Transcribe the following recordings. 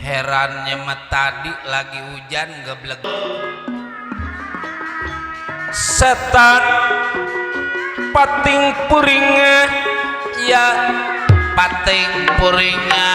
Herannya mah tadi lagi hujan geblek. Setan pating puringa ya pating puringa.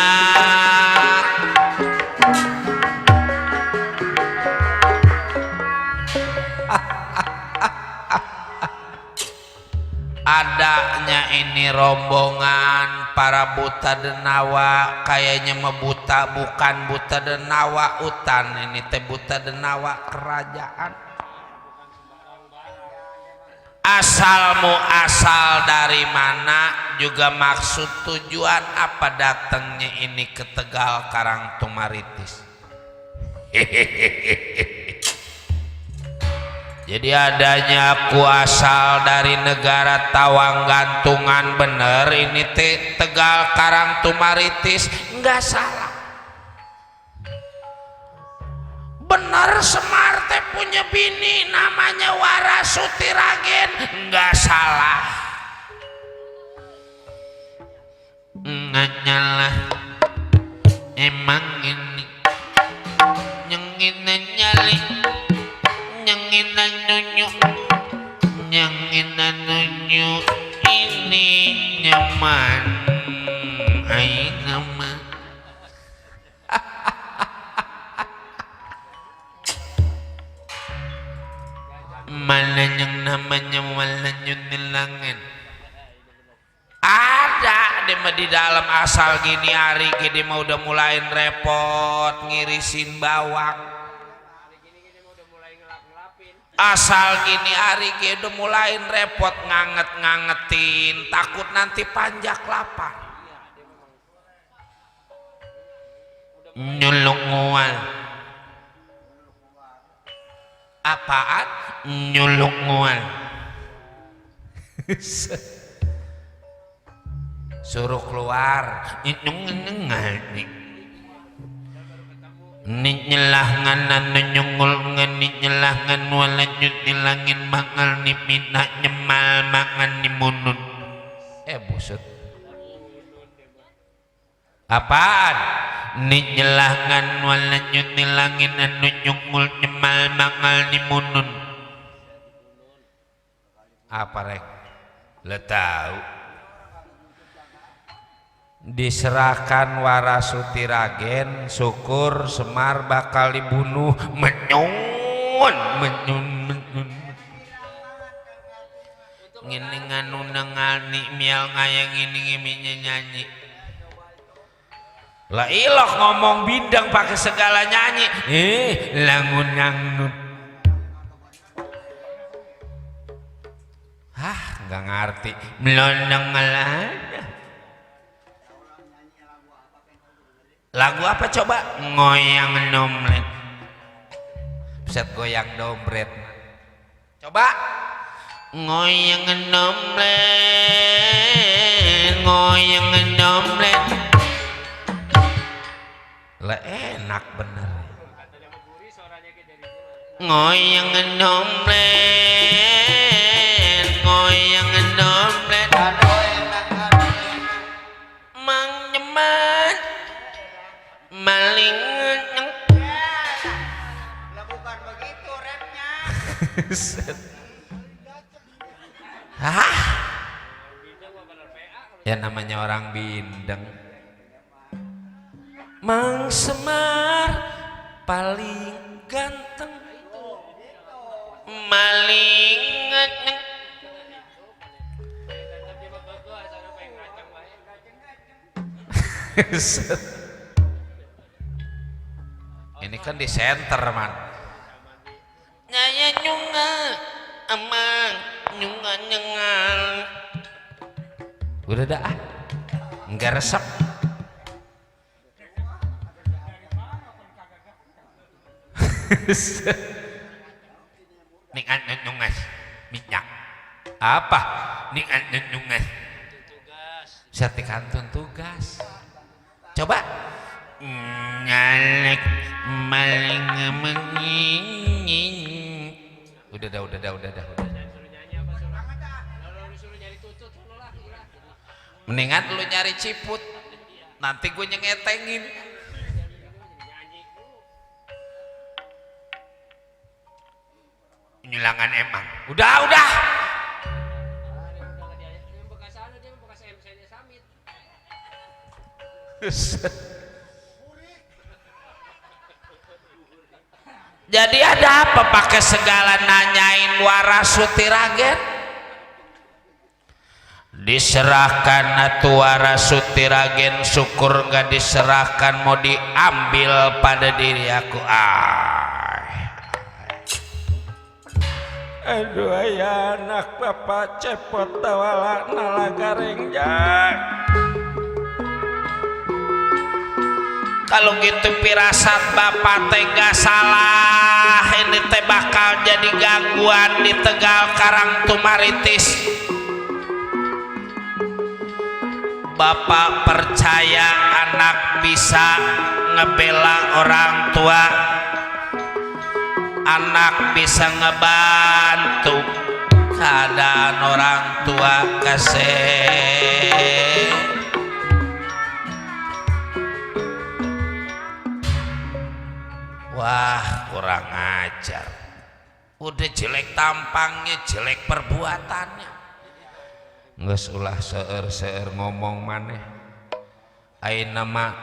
Adanya ini rombongan para buta denawa, kayaknya mah buta bukan buta denawa utan, ini teh buta denawa kerajaan. Asalmu asal dari mana, juga maksud tujuan apa datangnya ini ke Tegal Karangtumaritis. Jadi adanya aku asal dari negara Tawang Gantungan, bener ini teh Tegal Karangtumaritis, nggak salah. Bener Semar teh punya bini namanya Warasuti Ragen, nggak salah. Nggak nyalah, emang ini nyengin nyali. Nyanginan nunyu ini nyaman ai nama. Mana yang namanya malah nyunilangan ada deh di dalam, asal gini hari gini mah udah mulain repot ngirisin bawang. Asal gini hari ge udah mulain repot ngangetin, takut nanti panjak lapar. Nyuluk ngual. Apaan? Nyuluk ngual. Suruh keluar. Ni nyelangan nyungul ngani nyelangan walajut nilangin mangal ni minta nyemal mangan ni munun. Busut. Apaan? Ni nyelangan walajut nilangin anu nyungul nyemal mangal ni munun. Apa rek? Le tahu. Diserahkan Warasuti Ragen, syukur Semar bakal dibunuh. Menyun ngini nganu nengani mial ngayang ini ngiminya nyanyi lah iloh ngomong bindang pakai segala nyanyi langun nanggut. Nggak ngerti melondong ngelanya. Lagu apa coba? Ngoyang dompret. Set goyang dompret. Coba. Ngoyang dompret, ngoyang dompret. Lah enak bener. Ngoyang dompret, ngoyang dompret. Mang nyeman. Maling lah bukan begitu rapnya. Ya namanya orang bindeng. Mang Semar paling ganteng, maling ini kan di center man. Nyaya nyunga amang nyunga nyengal. Udah dah enggak resep. Ning anu nyungas minyak. Apa? Ning anu nyungas. Sertikantun tugas. Coba nyalek maling menginyin. Udah dah. Mendingan lu nyari ciput, nanti gue nyengetengin. Nyulangan emang. Udah. Jadi ada apa pakai segala nanyain Warasuti Ragen? Diserahkan atuh Warasuti Ragen, syukur gak diserahkan, mau diambil pada diri aku. Aduh aya anak bapak cepot tawala nalagareng jak. Kalau gitu pirasat bapak teh gak salah, ini teh bakal jadi gangguan di Tegal Karang Tumaritis. Bapak percaya anak bisa ngebela orang tua, anak bisa ngebantu keadaan orang tua kasih. Wah, kurang ajar. Udah jelek tampangnya, jelek perbuatannya. Geus ulah seueur ngomong maneh. Ayeuna mah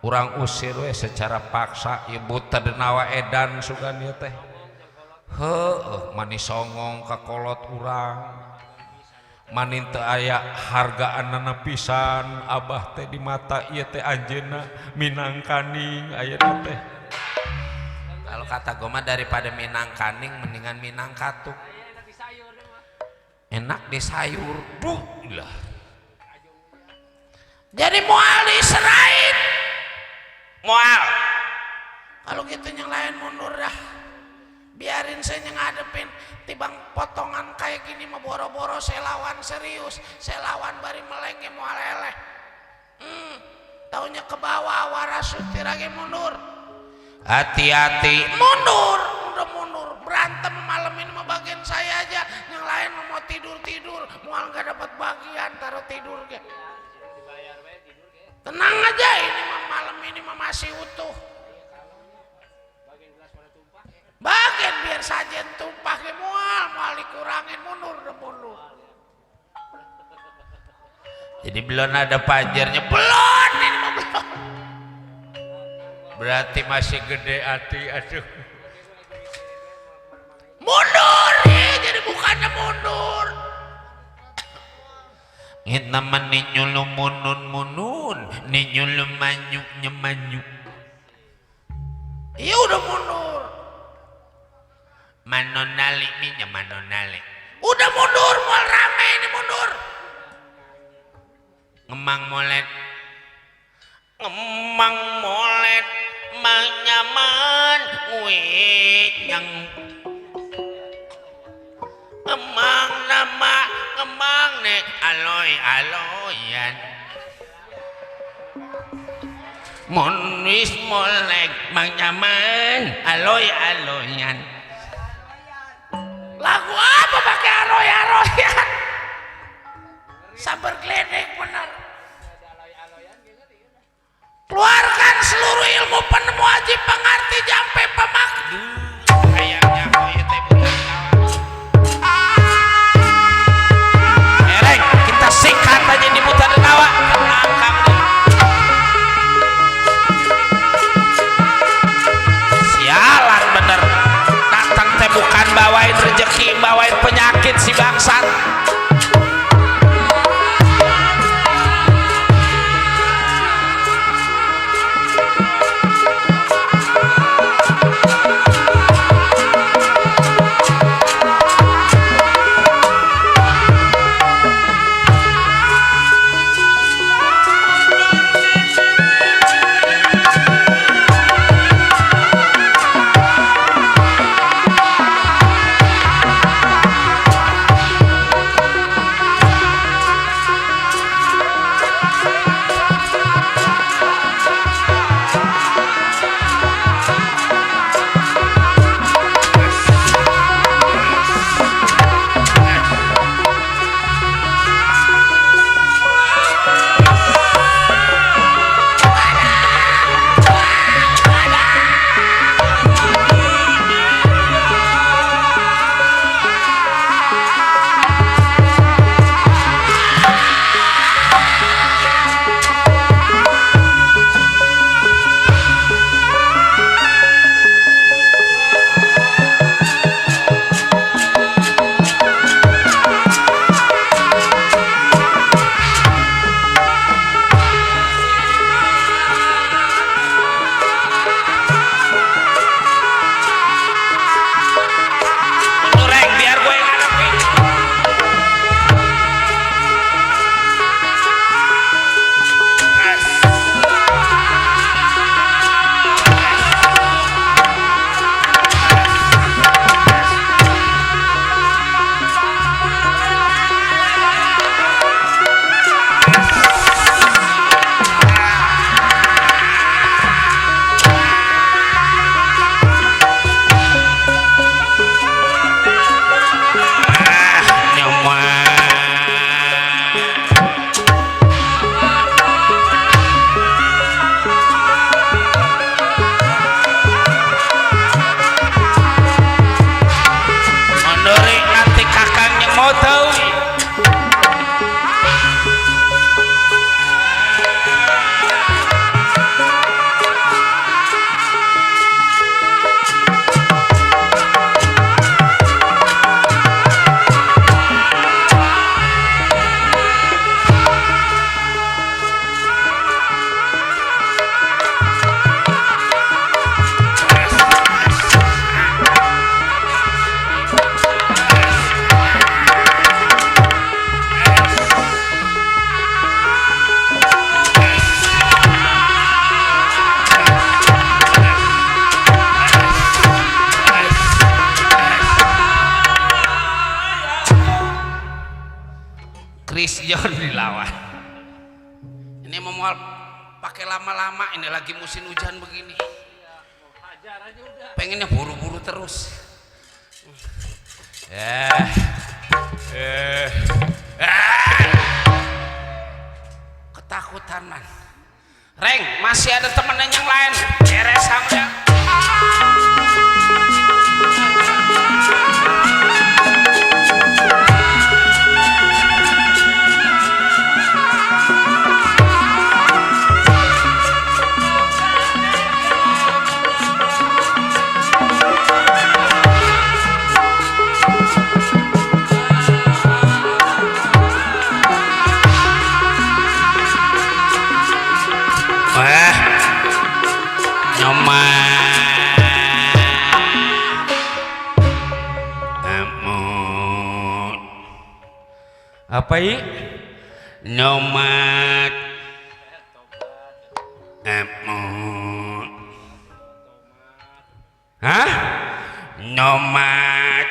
urang usir we secara paksa, ibu terdenawa edan sugan ieu teh. Heueuh, mani songong ka kolot urang. Mani teu aya hargaanna pisan, abah teh di mata ieu teh anjeunna Minang Kaning ayeuna teh. Kalau kata gue mah daripada Minang Kaning mendingan Minang Katuk. Enak di sayur. Duh lah. Jadi moal diserahin. Moal. Kalau gitu yang lain mundur dah. Biarin saya ngadepin. Tibang potongan kayak gini mah boro-boro saya lawan serius. Saya lawan bari melengge moal leleh. Taunya ke bawah Warasuti Ragen mundur. Hati-hati, mundur, udah mundur, berantem malam ini mah bagian saya aja, yang lain mau tidur, mau nggak dapat bagian, taruh tidur ke. Tenang aja, ini mah malam ini mah masih utuh. Bagian biar sajen tumpah ke mual dikurangin, mundur. Jadi belum ada pajarnya, belum ini mah belum. Berarti masih gede hati, aduh. Mundur nih, jadi bukannya mundur. Ngit nama ninyulu munun, ninyulu manyu. Iya udah mundur. Manonali nih, manonali. Udah mundur, mau rame ini mundur. Ngemang molet. Manyaman yang ngemang nek aloyan mon wis molek manyaman aloyan. Lagu apa pakai aloyan? Sabar gledek bener. Keluarkan seluruh ilmu penemu aji pengerti jampe pemakdu. Kayaknya kau ya teh Ereng, kita sikat aja di Buta Denawa. Tenang kamu. Sialan bener. Datang teh bukan bawain rezeki, bawain penyakit si bangsat. Chris John dilawan. Ini mau pakai lama-lama, ini lagi musim hujan begini. Pengennya buru-buru terus. Ketakutan man. Reng, masih ada temen yang lain. Beres sama. Apa ini? Nomad Amut. Hah? Nomad.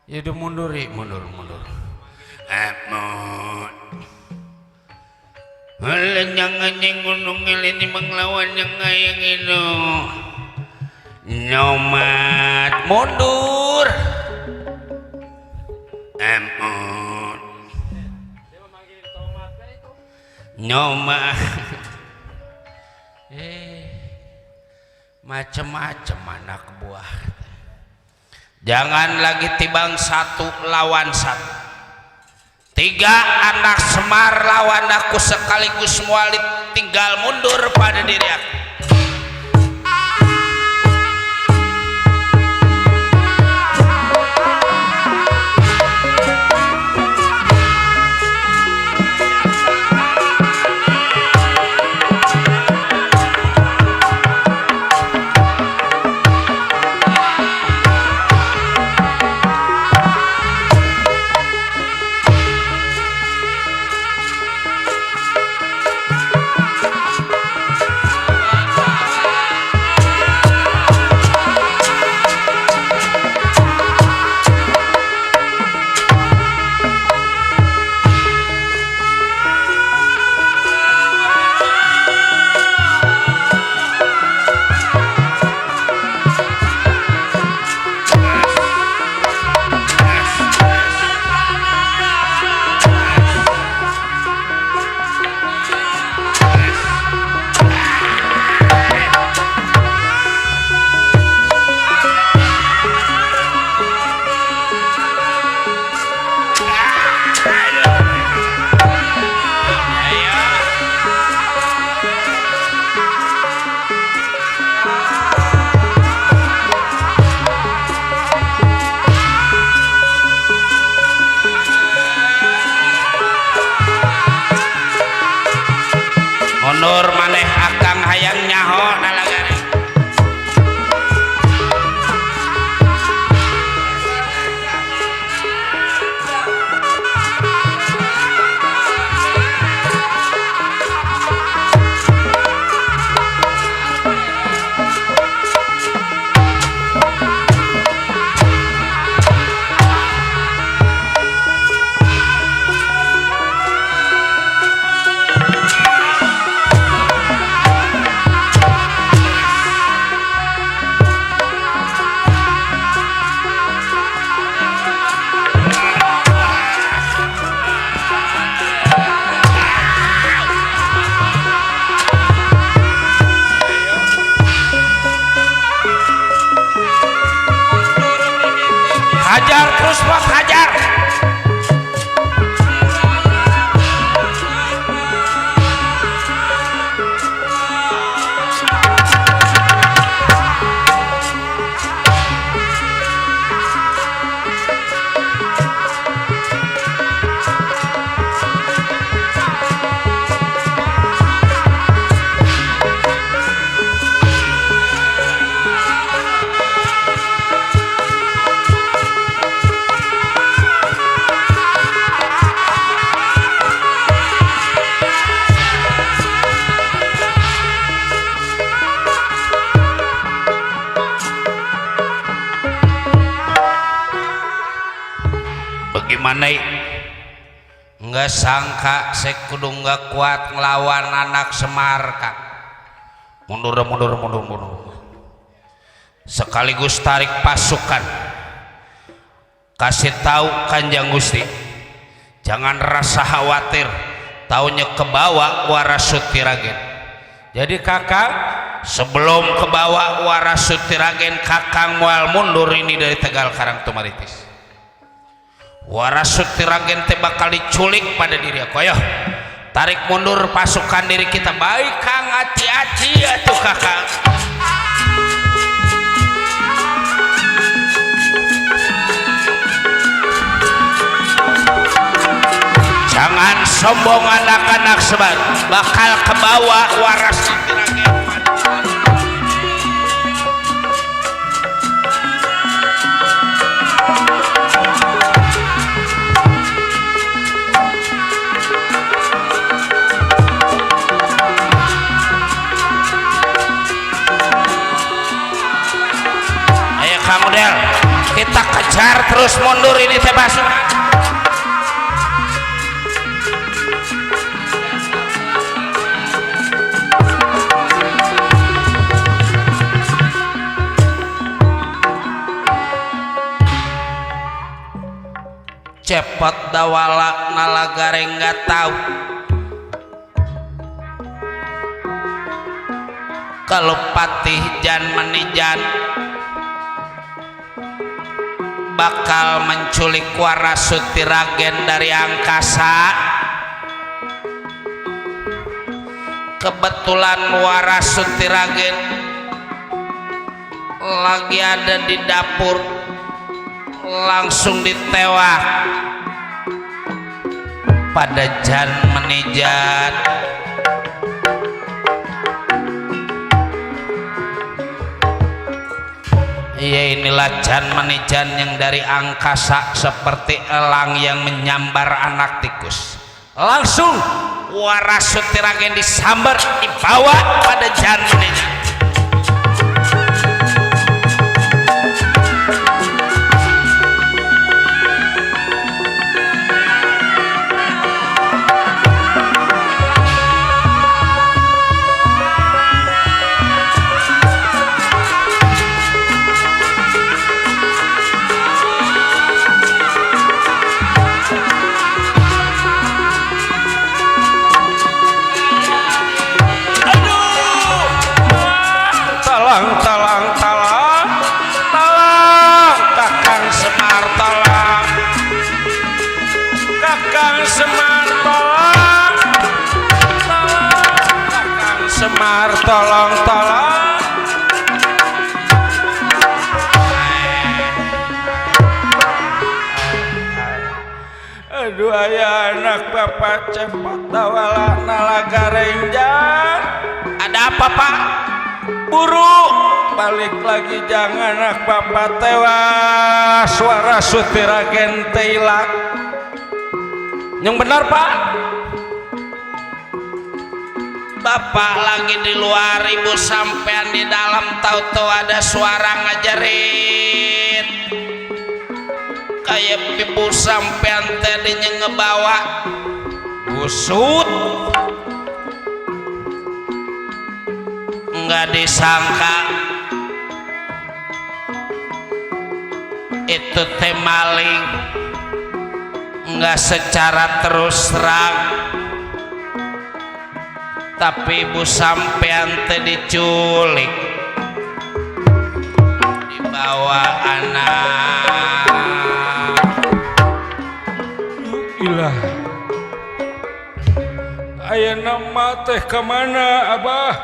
Ya udah mundur. Amut. Halan jangan yang gunung ini menglawan yang ngayang itu. Nomad mundur. Amut. Nomad. Macam-macam anak buah. Jangan lagi tibang 1 lawan 1. 3 anak Semar lawan aku sekaligus mualit, tinggal mundur pada diri aku. Mundur maneh akang hayang nyaho nalagari. Hajar terus bos, hajar. Bagaimana nggak sangka saya kudu nggak kuat ngelawan anak Semar Kang. Mundur sekaligus tarik pasukan, kasih tahu Kanjeng Gusti jangan rasa khawatir, taunya ke bawah Warasuti Ragen. Jadi Kakang sebelum ke bawah Warasuti Ragen, Kakang mual mundur ini dari Tegal Karang Tumaritis. Warasuti Ragen teh bakal diculik pada diri aku. Ayo tarik mundur pasukan diri kita. Baik Kang, hati-hati atuh Kakang. Jangan sombong anak-anak Semar, bakal ke bawah Warasuti Ragen. Model kita kejar terus mundur ini teh pasukan. Cepet dawalak nalagare nggak tahu kalau patih jan menijan bakal menculik Warasuti Ragen dari angkasa. Kebetulan Warasuti Ragen lagi ada di dapur, langsung ditewak pada jan menijan. Ya inilah jan menijan yang dari angkasa seperti elang yang menyambar anak tikus. Langsung Warasuti Ragen disambar, dibawa pada jan menijan. Tolong. Aduh aya anak bapak cepat dawala nalagarenjang. Ada apa Pak? Buru balik lagi, jangan anak bapak tewas. Warasuti Ragen teh ilang. Yang benar Pak? Bapak lagi di luar, ibu sampean di dalam, tahu-tahu ada suara ngajarin kayak ibu sampean tadinya ngebawa busut. Nggak disangka itu teh maling, nggak secara terus terang, tapi ibu sampean teh diculik, dibawa anak. Ilah, aya nama teh kemana Abah?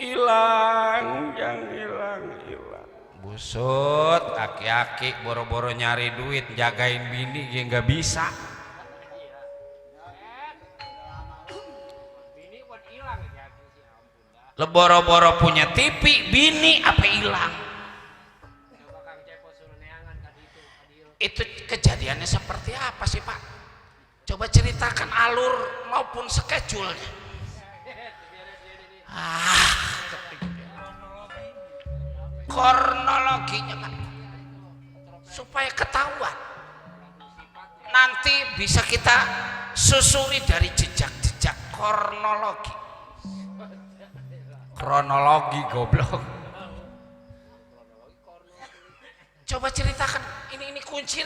Hilang, yang hilang. Busut, aki-aki boro-boro nyari duit, jagain bini ya nggak bisa. Leboro-boro punya TV, bini apa hilang? Itu kejadiannya seperti apa sih Pak? Coba ceritakan alur maupun schedule-nya. Kronologinya Pak, supaya ketahuan. nanti bisa kita susuri dari jejak-jejak kronologi goblok. Coba ceritakan ini kuncir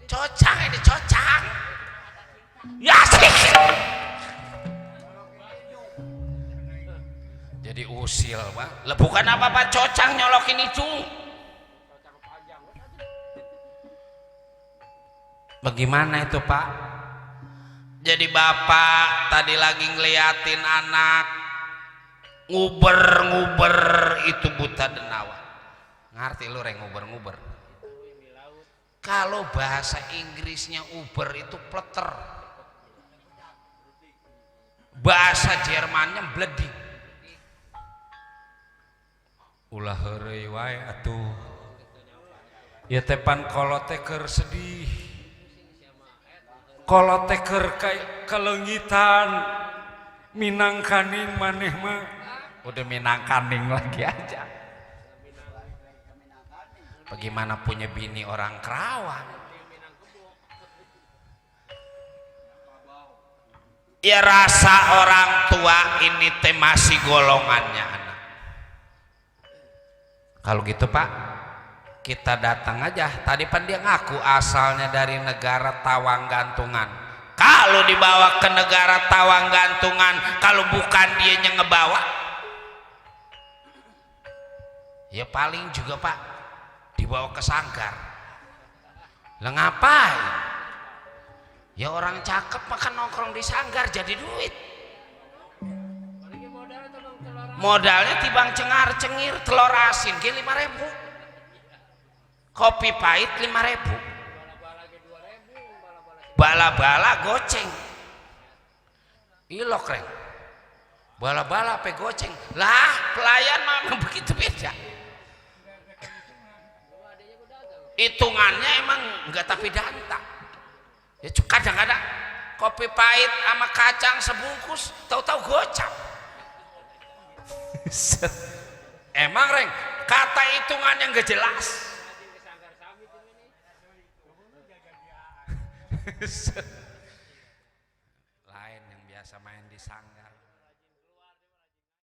cocang ini cocang ya sih. Jadi usil Pak, lah bukan apa-apa, cocang nyolokin itu. Bagaimana itu Pak? Jadi bapak tadi lagi ngeliatin anak nguber itu buta denawa. Ngerti lu reng nguber? Kalau bahasa Inggrisnya uber itu pleter, bahasa Jermannya bleding. Ulah heureuy wae atuh. Ya tepan kolot teh keur sedih. Kolot teh keur kelengitan. Minang kaning maneh mah. Udah minang kaning lagi aja. Bagaimana punya bini orang Kerawang? Ya rasa orang tua ini teh masih golongannya anak. Kalau gitu Pak, kita datang aja. Tadi pan dia ngaku asalnya dari negara Tawang Gantungan. Kalau dibawa ke negara Tawang Gantungan, kalau bukan dia yang ngebawa, ya paling juga Pak dibawa ke sanggar. Lah ngapain? Ya orang cakep makan nongkrong di sanggar jadi duit. Modalnya tibang cengar-cengir telur asin ge 5.000. Kopi pahit 5.000. Bala-bala goceng. Ilok reng. Bala-bala pe goceng. Lah pelayan mah begitu beda. Hitungannya emang enggak tapi danta. Ya kadang-kadang kopi pahit sama kacang sebungkus tahu-tahu gocap. Emang reng kata hitungannya nggak jelas. Lain yang biasa main di sanggar.